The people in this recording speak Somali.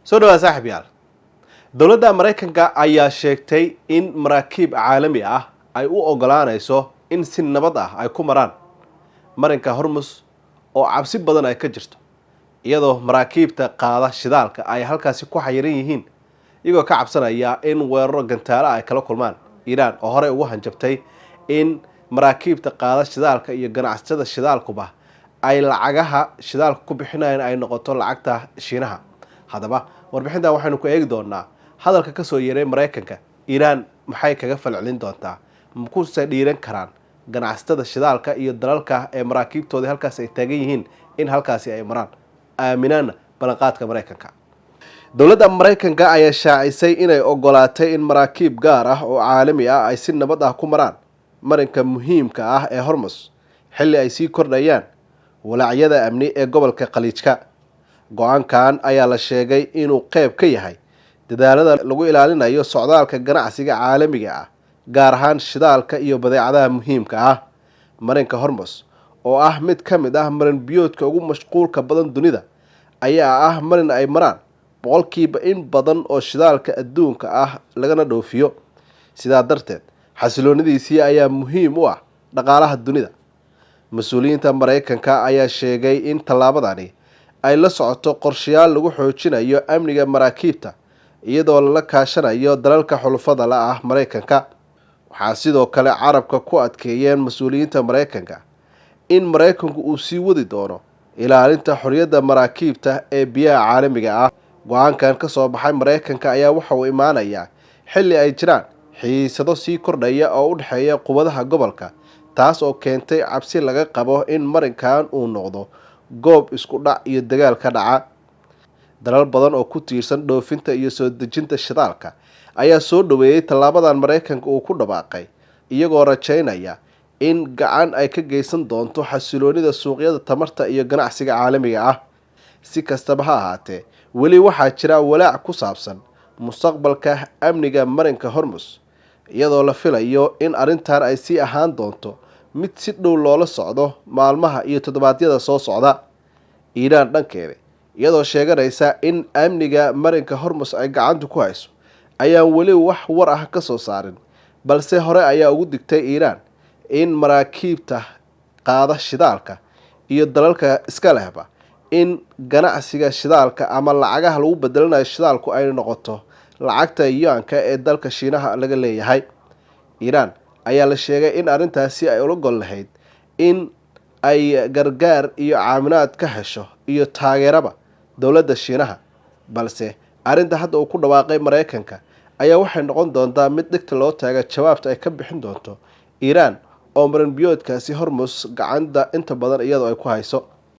Soo dhawaa saaxib yaal. Dowladda Maraykanka ayaa sheegtay in maraakiib caalami ah ay u ogolaanayso in si nabad ah ay ku maraan marinka Hormus oo cabsi badan ay ka jirto, iyadoo maraakiibta qaada shidaalka ay halkaasi ku xayiran yihiin, iyagoo ka cabsanaya in weeraro gantaalo ay kala kulmaan Iiraan oo horey ugu hanjabtay in maraakiibta qaada shidaalka iyo ganacsatada shidaalkuba ay lacagaha shidaalka ku bixinayaan ay noqoto lacagta Shiinaha. Haddaba warbixintan waxaynu ku eegi doonaa hadalka kasoo yeeray Maraykanka. Iiraan maxay kaga falcelin doontaa? Makuse dhiiran karaan ganacsatada shidaalka iyo dalalka ee maraakiibtoodii halkaasi ay taagan yihiin in halkaasi ay maraan, aaminaana ballanqaadka Maraykanka? Dowladda Maraykanka ayaa shaacisay inay ogolaatay in maraakiib gaar ah oo caalami ah ay si nabad ah ku maraan marinka muhiimka ah ee Hormus, xilli ay sii kordhayaan walaacyada amni ee gobolka Khaliijka. Go-aankan ayaa la sheegay inuu qeyb ka yahay dadaalada lagu ilaalinayo socdaalka ganacsiga caalamiga ah, gaar ahaan shidaalka iyo badeecadaha muhiimka ah. Marinka Hormus oo ah mid ka mid ah marin biyoodka ugu mashquulka badan dunida ayaa ah marin ay maraan boqolkiiba in badan oo shidaalka adduunka ah lagana dhoofiyo. Sidaa darteed xasiloonidiisii ayaa muhiim u ah dhaqaalaha dunida. Mas-uuliyiinta Maraykanka ayaa sheegay in tallaabadani ay la socoto qorshayaal lagu xoojinayo amniga maraakiibta, iyadoo lala kaashanayo dalalka xulufada la ah Maraykanka. Waxaa sidoo kale carabka ku adkeeyeen mas-uuliyiinta Maraykanka in Maraykanku uu sii wadi doono ilaalinta xorriyadda maraakiibta ee biyaha caalamiga ah. Go-aankan ka soo baxay Maraykanka ayaa waxa uu imaanayaa xilli ay jiraan xiisado sii kordhaya oo u dhexeeya quwadaha gobolka, taas oo keentay cabsi laga qabo in marinkan uu noqdo goob isku dhac iyo dagaal ka dhaca. Dalal badan oo ku tiirsan dhoofinta iyo soo dejinta shidaalka ayaa soo dhaweeyey tallaabadan Maraykanka uu ku dhawaaqay, iyagoo rajaynaya in gacan ay ka geysan doonto xasiloonida suuqyada tamarta iyo ganacsiga caalamiga ah. Si kastaba ha ahaatee, weli waxaa jira walaac ku saabsan mustaqbalka amniga marinka Hormus, iyadoo la filayo in arrintan ay sii ahaan doonto mid si dhow loola socdo maalmaha iyo toddobaadyada soo socda. Iiraan dhankeeda, iyadoo sheeganaysa in amniga marinka Hormus ay gacanta ku hayso, ayaan weli wax war ah ka soo saarin, balse hore ayaa ugu digtay Iiraan in maraakiibta qaada shidaalka iyo dalalka iska lehba in ganacsiga shidaalka ama lacagaha lagu bedelanayo shidaalku ay noqoto lacagta yuanka ee dalka Shiinaha laga leeyahay. Iiraan ayaa la sheegay in arrintaasi ay ula gol lahayd in ay gargaar iyo caaminaad ka hesho iyo taageeraba dowladda Shiinaha, balse arrinta hadda uu ku dhawaaqay Maraykanka ayaa waxay noqon doontaa mid dhigta loo taaga jawaabta ay ka bixin doonto Iiraan oo marin biyoodkaasi Hormus gacanta inta badan iyadoo ay ku hayso.